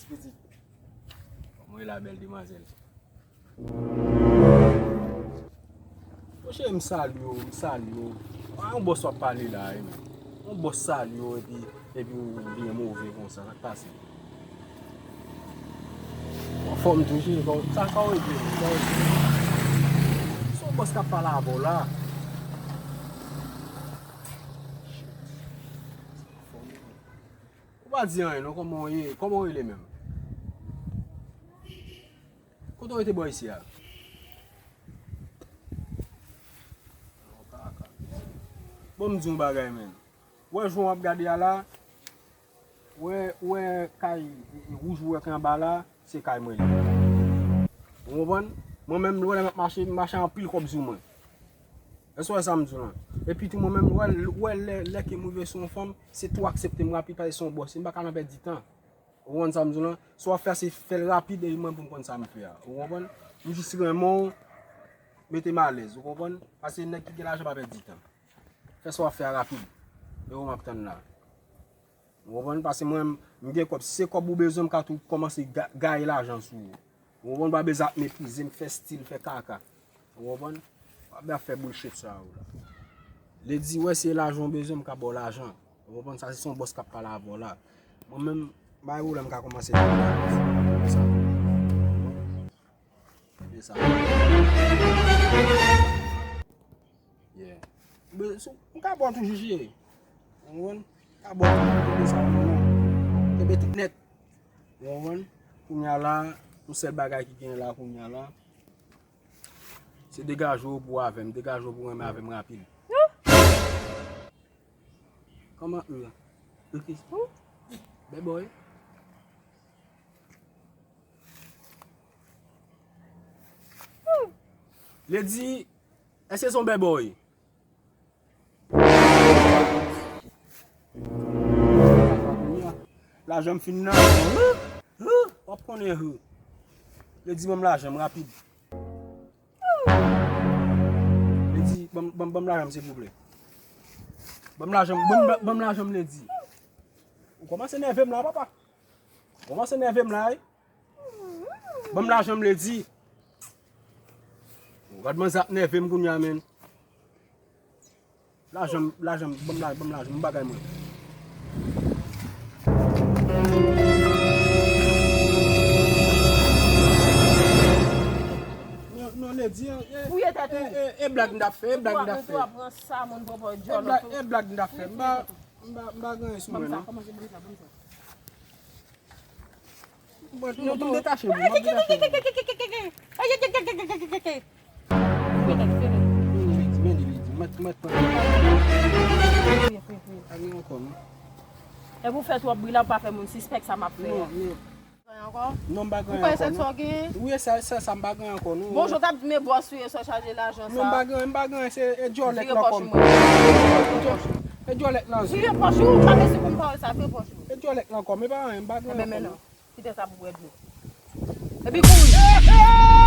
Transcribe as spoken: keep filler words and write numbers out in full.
Pitit. Kòman w ye la, bèl demwazèl? Monchè, m salye w, m salye w. A, yon bòs w ap pale la, wi, men. Yon bòs salye w, epi, epi w byen move konsa, sa k pase? Anfòm toujou, bon, sa, sa w regle, sa w regle. Se yon bòs k ap pale avè w la. Ou pa di anyen, non, kòman w ye? Kòman w rele menm? Kote w rete bò isi a? Bon, m di yon bagay, menn. Wè, jan w ap gade a la, wè, wè kay, e, e, wouj ou wè ki anba la, se kay mwen li. Ou konprann? Mwen menm, lè m ap mache, m mache anpil kòb sou mwen. Èske w wè sa m di w lan? Epi tou, mwen menm, wè, wè lè, lè ke m rive sou yon fanm, se tou aksepte m rapid, paske se yon bòs, m pa ka nan pèdi tan. Ou konprann sa m di w lan? Sa w ap fè a, se fè l rapid, epi mwen pou m konn sa m fè a. Ou konprann? M jis renmen w, mete m alèz, ou konprann? Paske nèg ki gen lajan pa pèdi tan. Fè sa w ap fè a rapid. E ou m ap tann la. Ou konprann? Paske mwen, m gen kòb. Si se kòb ou bezwen, m ka tou kòmanse ga-, gaye lajan sou ou. Ou konprann? Pa bezwen ap meprize m, fè stil, fè kaka. Ou konprann? Pa byen ap fè bullshit sa yo la. Lady, wè, si se lajan w bezwen, m ka ba w lajan. Ou konprann? Sa se yon bòs k ap pale avè w la. Mwen menm, bay ou lè m ka kòmanse sa. Sa. Yeah. Be, sou, m ka ba w toujou, cheri. Ou konprann? M ka ba w toujou, kenbe sa, ou konprann? Kenbe tout nèt. Ou konprann? Kounye a la, yon sèl bagay ki genyen la, kounye a la, se degaje w pou w avè m, degaje w pou w renmen avè m rapid. Kòman, euh, ok. Bad boy. Lady, èske se yon bad boy? Lajan m fin nan. Huh? Huh? W ap konnen, huh. Lady, ban m lajan m rapid. Lady, ban m, ban m, ban m lajan m, silvouplè. Ban m lajan m, ban m, ban m lajan m, Lady. Ou kòmanse nève m la, papa. Ou kòmanse nève m la, wi. Ban m lajan m, Lady. Gad manzè ap nève m kounye a, menn. Lajan m, lajan m, ban m la, ban m lajan m, bagay mwen. Non, non, Lady, e, e, e, e blag m t ap fè, e blag m t ap fè. E blag, e blag m t ap fè. M pa, m pa, m pa gen anyen sou mwen, non. Mwen, mwen, mwen detache, mwen, mwen detache. Mwen, mwen, mwen, mwen, mwen, mwen, mwen, mwen, mwen. Epi w fè twòp bri la, w pa fè moun sispèk sa m ap fè a. Non, non. Ou pa gen ankò? Non, m pa gen ankò, non. Ou kwè se sa w gen? Wi, se sa, sa m pa gen ankò, non. Bon, jan w t ap di men bòs ou ye, sa w chaje lajan sa. Non, m pa gen, m pa gen, se, e djòlèt lan kòm. Vire pòch ou mwen. E djò-, e djòlèt lan. Vire pòch ou, ou pa gen sou pou m pale sa, vire pòch ou. E djòlèt lan kòm, e pa anyen, m pa gen ankò, non. Ebyen, men non. Kite sa pou w bwè dlo. Epi kouri.